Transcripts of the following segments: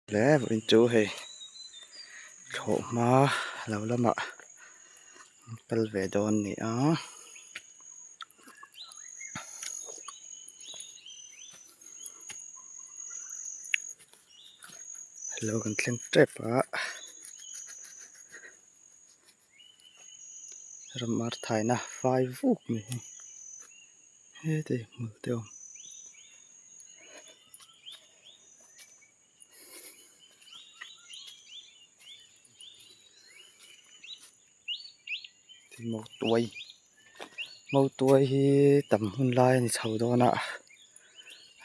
Hle vawiin chu hei thlawh hma lo lamah an kal ve dawn a ni a. Lo kan thleng tep a ramar thaina fai vuk mai hi heti hmul te a awm. Mautuai mautuai hi tam hun lai a ni chho dawn a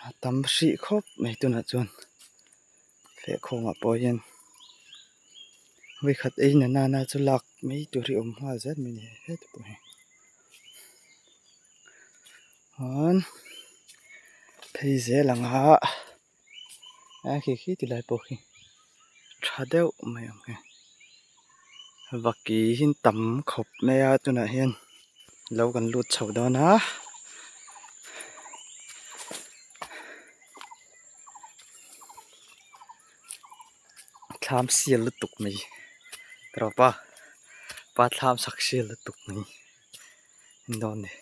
a tam hrih khawp mai tunah chuan fehkhawmah pawh hian vawikhat ei na nana chu lak mai tur hi a awm nghal zet mai a ni heti pawh hi chuan phei zel ang a a khi khi ti lai pawh khi tha deuh mai ang e vaki hi an tam khawp mai a tunah hian lo kan lut chho dawn a. Thlam sial lutuk mai tawpa pa thlam sak sial lutuk mai an dawn ni.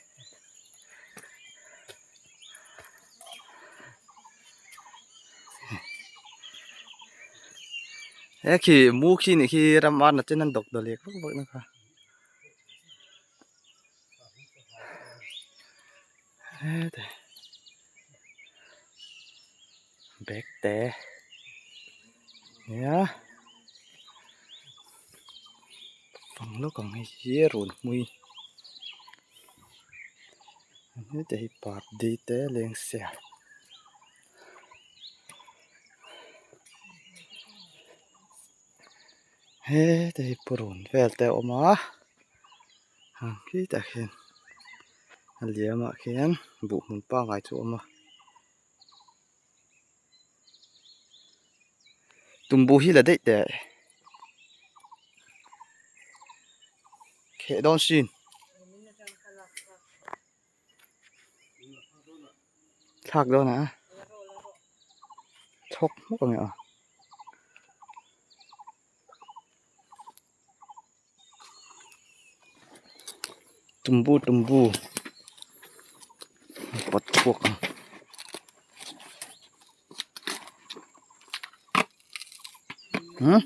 He khi mu khi nih khi ram ar na chen an dawk dawlek vak vak na kha. Hete bag te nia fang lawk ang hei hi run hmui heta hi pardi te lengser heta hi purun vel te a awm a. Hang khitah khian a liamah khian buh hmun pangngai chu a awm a tumbu hi la daih teh kheh dawn sin thlak dawn a chhawk hmawk ang e aw. Tumbu tumbu pawt chhuak ang huh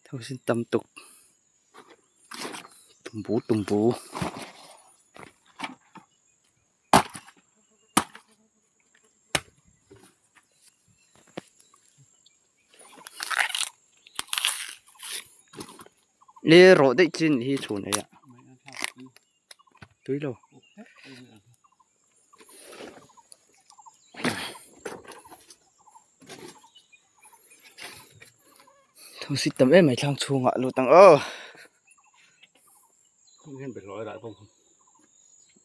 Thawsin tam tuk tumbu tumbu le rawh daih chin hi chhun ei ah tui lo. Thosi tam em mai thlang chhungah lut ang aw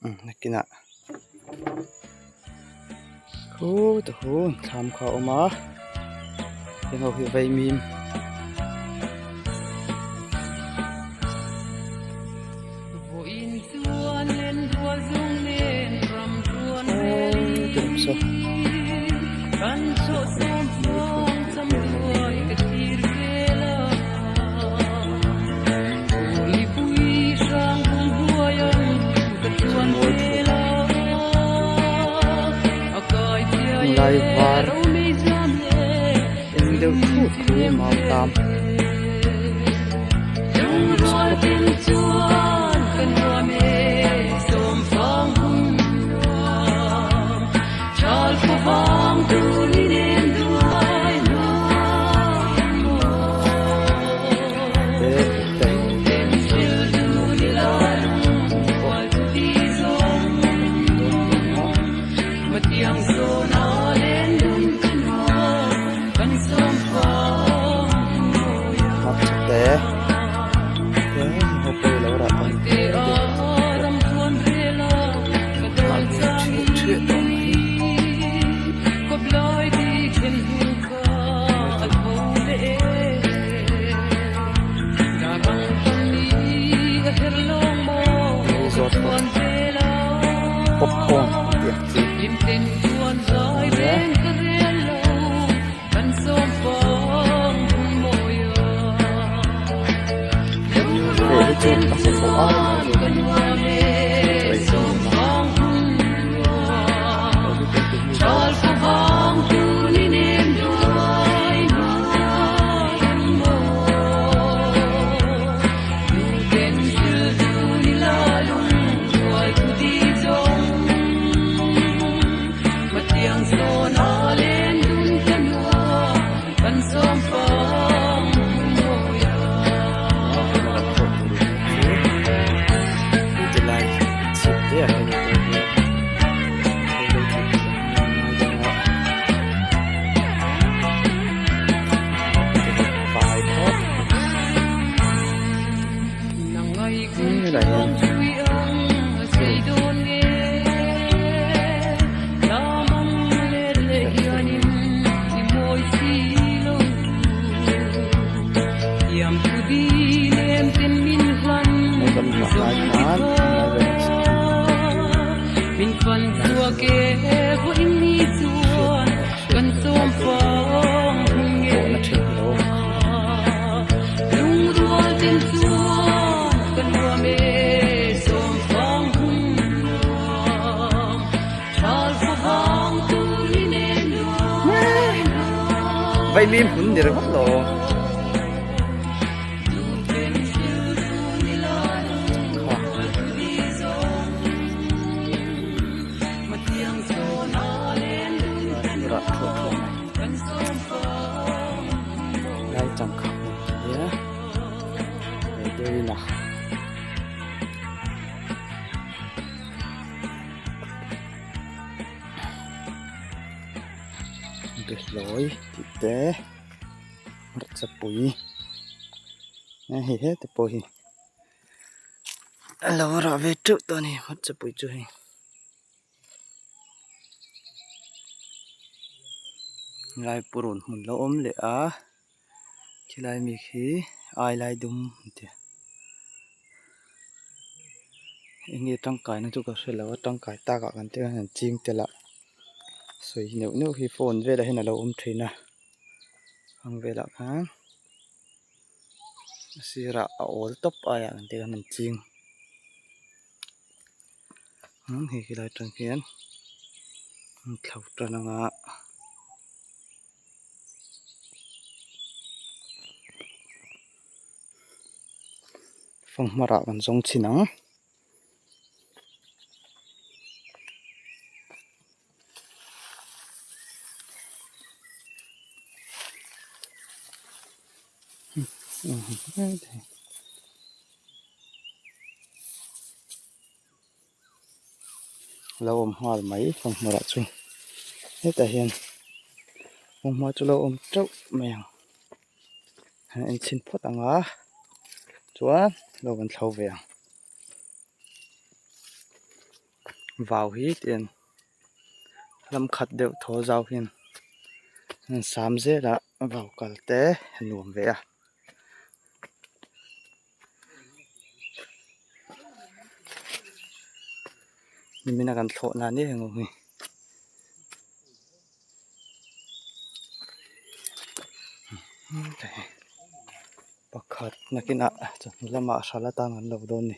umm nakinah khutah hun thlam kha a awm a heng ho hi vaimim. Lai var eng deuh thut khu mau tam. Mei zawt bawk popcorn tih ang chi ania. Hei hi chu ka hmu tawh a chaw ei hun a Vaimim hmun ni ringawt lo. Rah thuah thuah mai. Lai changkha hmun nia hei deuhin a. Behlawi tih te hmarcha pui hei hete pawh hi a lo rah ve teuh tawh a ni hmarcha pui chu hei. Lai purun hmun lo awm leh a khilai mi khi ai lai dum an ti a enge tangkaina chu ka hrelo a tangkai tak ah kan tih hian an ching tel a sawi neuh neuh hi phone velah hian alo awm thin a ang velah khan a sirah a awl tawp aiah kan tih khan an ching. Hei helai atang hian an thlo tan anga fanghma rah kan zawng chhin ang. Lo awm nghal mai fanghma rah chu hetah hian fanghma chu lo awm teuh mai ang han en chhin phawt ang a chuan lo kan thlo ve ang vau hi tian lam khat deuh thaw zau hian an sam zel a vau kal te a nuam ve a. Nimin a kan thlawh nan nia heng ho hi. Pakhat nakinah chawhnu lamah hral atan an lo dawn a ni.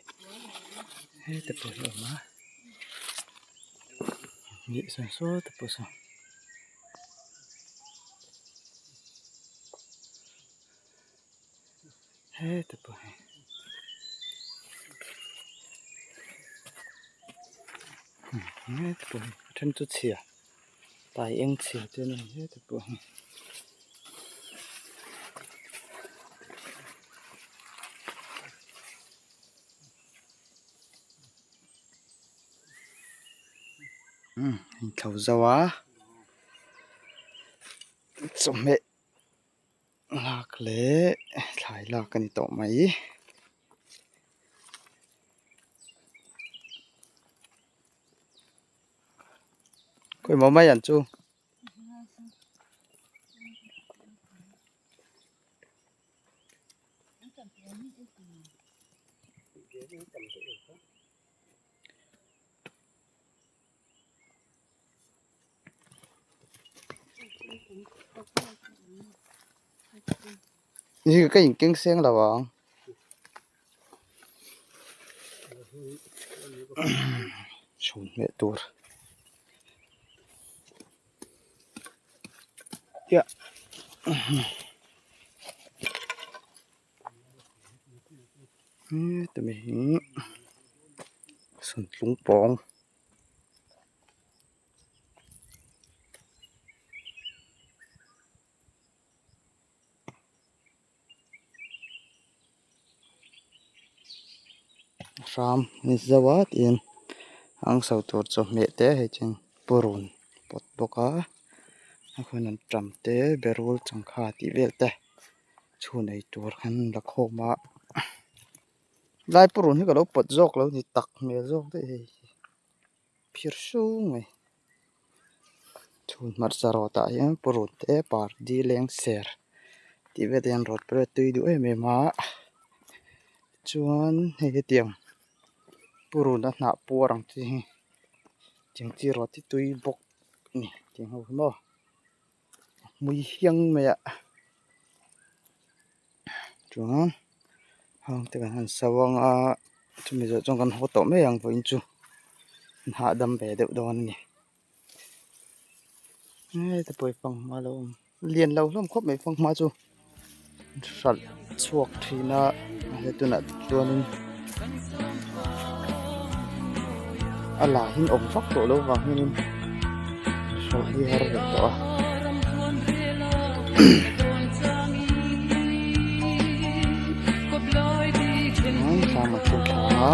Hete pawh hi a awm a. Nih sawn saw te pawh saw. Hete pawh hi hete pawh hi a then chu chhia tai eng chhia te an awm hete pawh hi. Thlo zo a chawhmeh. Lak leh thlai lak a ni tawh mai. Khawi maw mai an chu. Hi ka inkeng seng lo ang. Chhun hmeh tur. Chiah. Heta mai hi sawntlung pawng. Hram ni zauh a tiin ang so tur chawhmeh te hei chuan purun pawt bawk a a hun an tam te berul changkha tih vel te chhun ei tur khan la khawm a lai purun hi ka lo pawt zawk lo ni tak hmel zawk daih hei phir sung mai chhun hmarcha rawt ah hian purun te pardi leng ser tih vel te hian rawt pawh hi a tui duh em em a chuan hei hetiang purun a hnah puar ang chi hi tiang chi rawt hi tui bawk a ni tiang ho hi maw a hmui hiang mai a chuan hang te kan han so ang a chumi zawh chuan kan haw tawh mai ang vawiin chu an hahdam ve deuh dawn a ni heta pawh hi fanghma a lo awm lian lo hlawm khawp mai fanghma chu hralh chhuak thin a he tunah chuanin a la hi awm vak tawh loh vang hianin hralh hi har ve tawh a. Thlam a thu thla a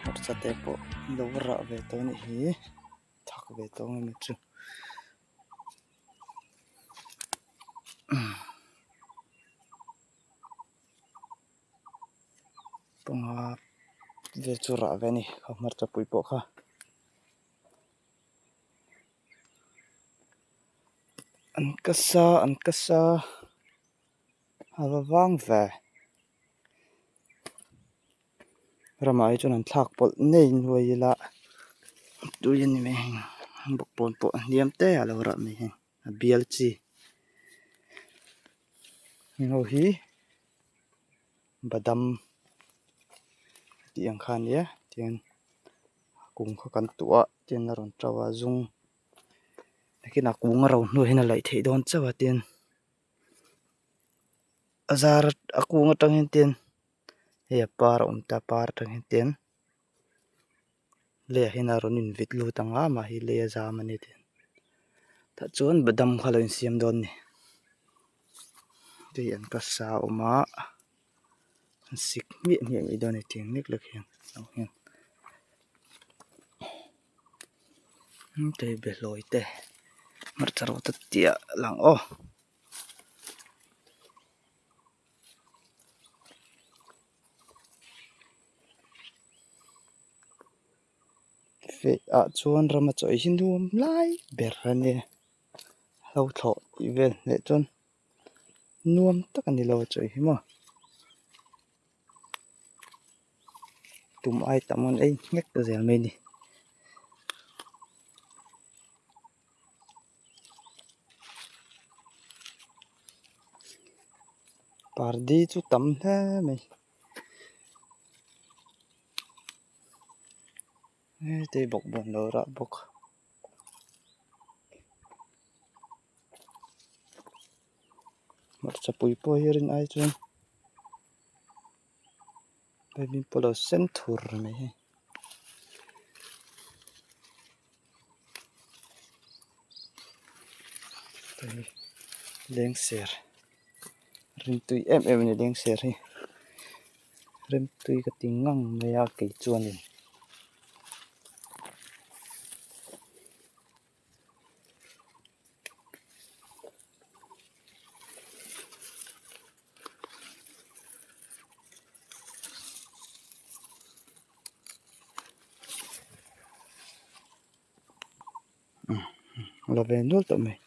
Hmarcha te pawh lo rah ve tawh a nih hi thak ve tawh ang emaw chu. Panga vel chu rah ve a ni kha hmarcha pui pawh kha. An ka sa an ka sa a va vang ve. Ramah hi chuan an thlak pawlh ngei nuai ila tui a ni mai heng bawkbawn pawh a hniam te a lo rah mai heng a bial chi heng ho hi badam tih ang kha a nia tihian kung kha kan tuah a tihian a rawn to a zung. Nakinah kung a ro hnuah hian a laih theih dawn chauh a tin a zar a kung atang hian tin hei a par a awm ta par atang hian tin leiah hian a rawn invit lut ang a mahhi lei a zam a ni tin tah chuan badam kha a lo insiam dawn a ni tui an ka sa a awm a an sik hmiah hmiah mai dawn a ni tiang lek lek hian. Tei behlawi te hmarcha rawh te tih a lang aw. Feh ah chuan rama chaw ei hi nuam lai ber a nia hlo thlawh tih vel hneh chuan nuam tak a ni lo chaw ei hi maw. Tum ai tam an ei nghek zel mai a ni. Pardi chu tam hle mai. Heti bawkbawn lo rah bawk. Hmarcha pui pawh hi rin ai chuan baby pawh lo sen thur mai hi. Lengser rimtui em em a ni lengser hi rimtui ka ti ngang mai a kei chuanin. La ve nual tawh mai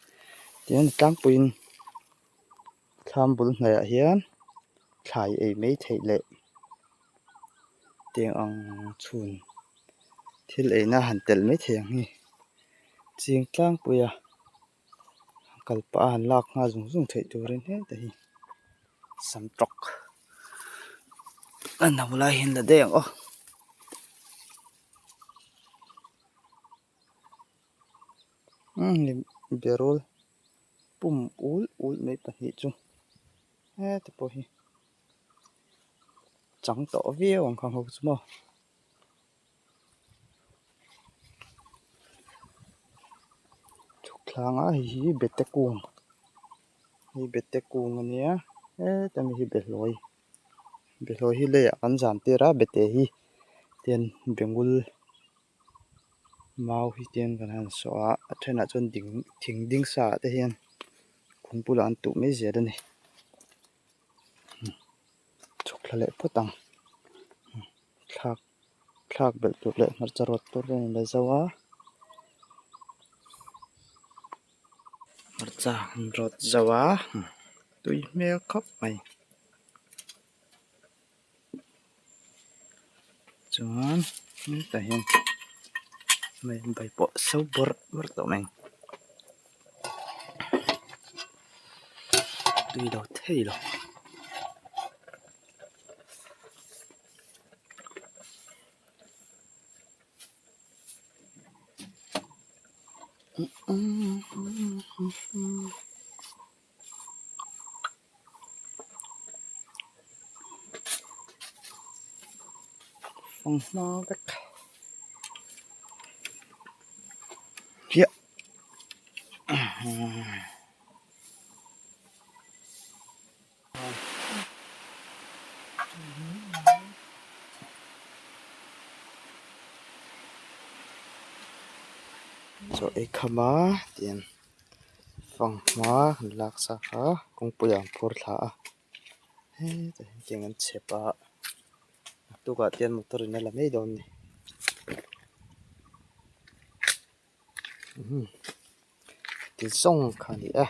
tihian tlangpuiin thlam bul hnaihah hian thlai ei mai theih leh tiang ang chhun thil eina han telh mai thei ang hi ching tlangpui a kal pah a han lak nghal zung zung theih turin hetah hi samtawk a no lai hian la daih ang aw. Berul pum ul ul mai pahnih chu heti pawh hi chang tawh viau ang kha ho chu maw. Thukthlanga hei hi bete kung hei bete kung a nia heta mi hi behlawi behlawi hi leiah kan zam tir a bete hi tian bengul mau hi tian kan han sawh a a thenah chuan ding thing ding sa ah te hian kung bulah an tuh mai zel a ni chhuk thla leh phawt ang thlak thlak belh tur leh hmarcha rawt tur te an la zo a hmarcha an rawt zo a tui hmel khawp mai. Chuan hetah hian bai pawh so bawrh bawrh tawh mai tui lo thei lo. Fanghma vek hiah chaw ei kham a tian. Fanghma han lak sak a kawngpui ah an phur thla a hetah hian tiang an chhep a naktukah te hian motor in a la mai dawn a ni ti zawng kha a ni e.